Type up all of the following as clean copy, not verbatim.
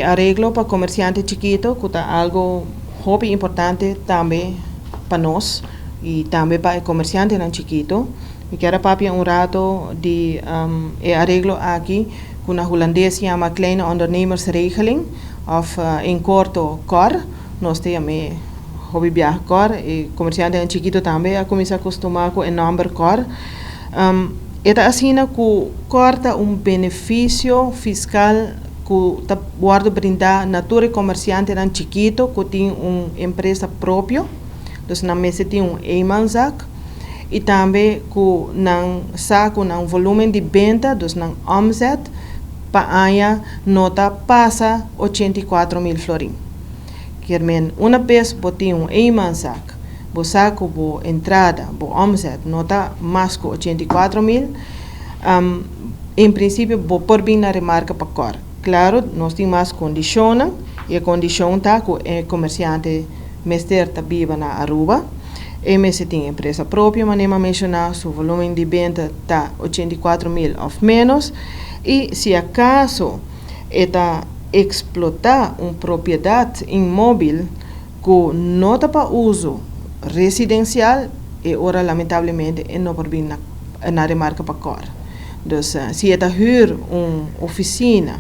Areglo pa comerciante chikito, cu ta algo hopi importante tambe pa nos y tambe pa e comerciantenan chikito. Mi kier a papia un rato di e areglo aki, cu na Hulandes yama Kleine Ondernemersregeling, of en corto KOR. Nos ta yam'e hopi biaha KOR, e comerciantenan chikito tambe a cuminsa costuma cu e nomber KOR. E ta asina cu KOR ta un beneficio fiscal cu ta wordo brinda na tur e comerciantenan chikito cu tin un empresa propio, dus nan mester tin un eenmanszaak, y tambe cu nan sa cu nan volumen di benta, dus nan omzet, pa aña no ta pasa 84.000 florin. Kier men, una bes bo tin un eenmanszaak, bo sa cu bo entrada, bo omzet, no ta mas cu 84.000, en principio bo por bin na remarca pa KOR. Claro, nos tin mas condicionnan, y e condicion ta cu e comerciante mester ta biba na Aruba, e mester tin empresa propio, manera mi a menciona, su volumen di benta ta 84.000 of menos, y si acaso e ta explota un propiedad inmóvil cu no ta pa uso residencial, e ora lamentablemente e no por bin na remarca pa KOR. Dus si e ta huur un oficina,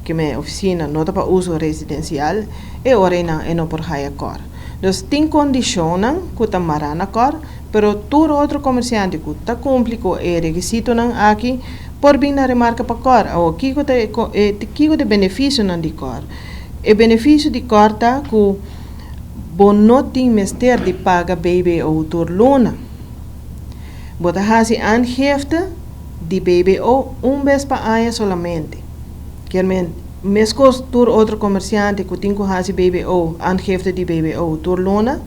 cu e oficina no ta pa uso residencial, e ora e no por haya KOR. Dus tin condicionnan cu ta mara na KOR, pero tur otro comerciante cu ta cumpli cu e requisitonan aki por bin na remarca pa KOR. O kico ta e beneficionan di KOR? E beneficio di KOR ta cu bo no tin mester di paga BBO tur luna. Bo ta hasi aangifte di BBO un bes pa aña solamente. Kier men, mescos tur otro comerciante cu tin cu hasi BBO, aangifte di BBO tur luna,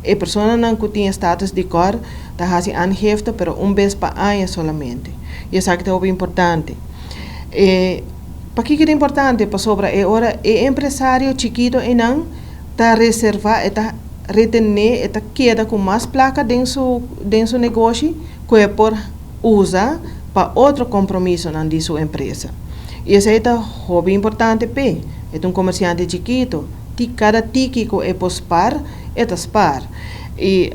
e personanan cu tin status di KOR ta hasi aangifte, pero un bes pa aña solamente. Y esaki ta importante. Pakico ta importante? Pasobra e ora e empresario chikito einan ta reserva, ta retene, ta keda cu mas placa den su negoshi cu e por usa pa otro compromisonan di su empresa. Y esey ta hopi importante p'e. E un comerciante chikito, ti cada tiki cu e por spaar, e ta spaar. Y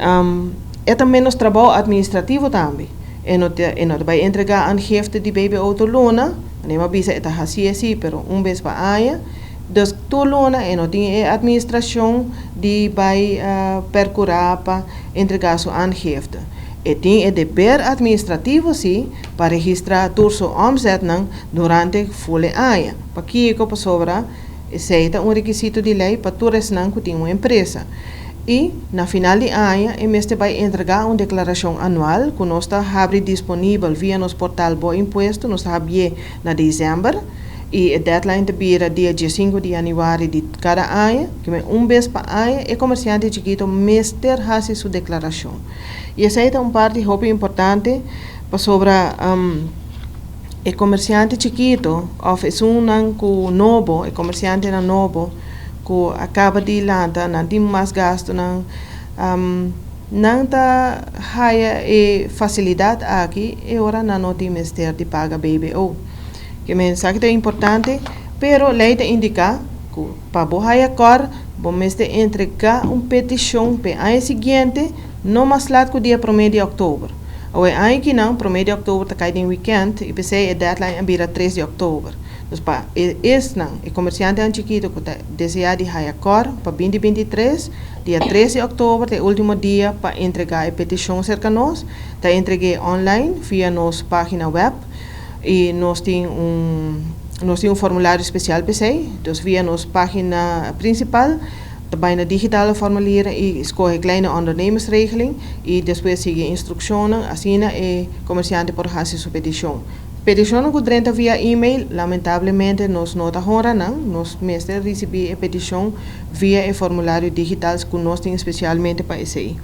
e ta menos trabou administrativo tambe. E no bay entrega aangifte di BBO tur luna, mi a bisa e ta hasi asina, pero un bes pa aña. Dus tur luna e no tin e administracion di bay percura pa entrega su aangifte. E tin e deber administrativo si pa registra tur su omzetnan durante full aña. Pakico? Pasobra esey ta un requisito di ley pa tur esnan cu tin un empresa. Y na final di aña, e mester bay entrega un declaracion anual cu nos ta habri disponibel via nos portal Bo Impuesto, nos ta habri na december. Y e deadline ta bira dia 5 di januari di cada aña, cu un bes pa aña, e comerciante chikito mester hasi su declaracion. Y esey ta un parti hopi importante pasobra e comerciante chikito, of esunnan cu nobo, e comerciantenan nobo, cu a caba di lanta, nan tin mas gastonan, nan ta haya e facilidad aki, e ora nan no tin mester di paga BBO. Kier men, esaki ta importante, pero ley ta indica cu pa bo haya KOR, bo mester entrega un peticion pa aña siguiente, no mas laat cu dia 1 di october. E aña aki nan, 1 di october ta cay den weekend, y p'esey e deadline a bira 3 di october. Dus pa esnan, e comerciantenan chikito cu ta desea di haya KOR pa 2023, dia 3 di october ta e ultimo dia pa entrega e peticion cerca nos, ta entrega online via nos pagina web y nos tin un formulario special p'esey, dus via nos pagina principal, tambe na digitale formulier y scoge Kleine Ondernemersregeling y despues sigui instruccion, asina e comerciante por haci su peticion. Peticion cu drenta via e-mail, lamentablemente nos no ta honra nan, nos mester ricibi e peticion via e formulario digital cu nos tin specialmente pa esey.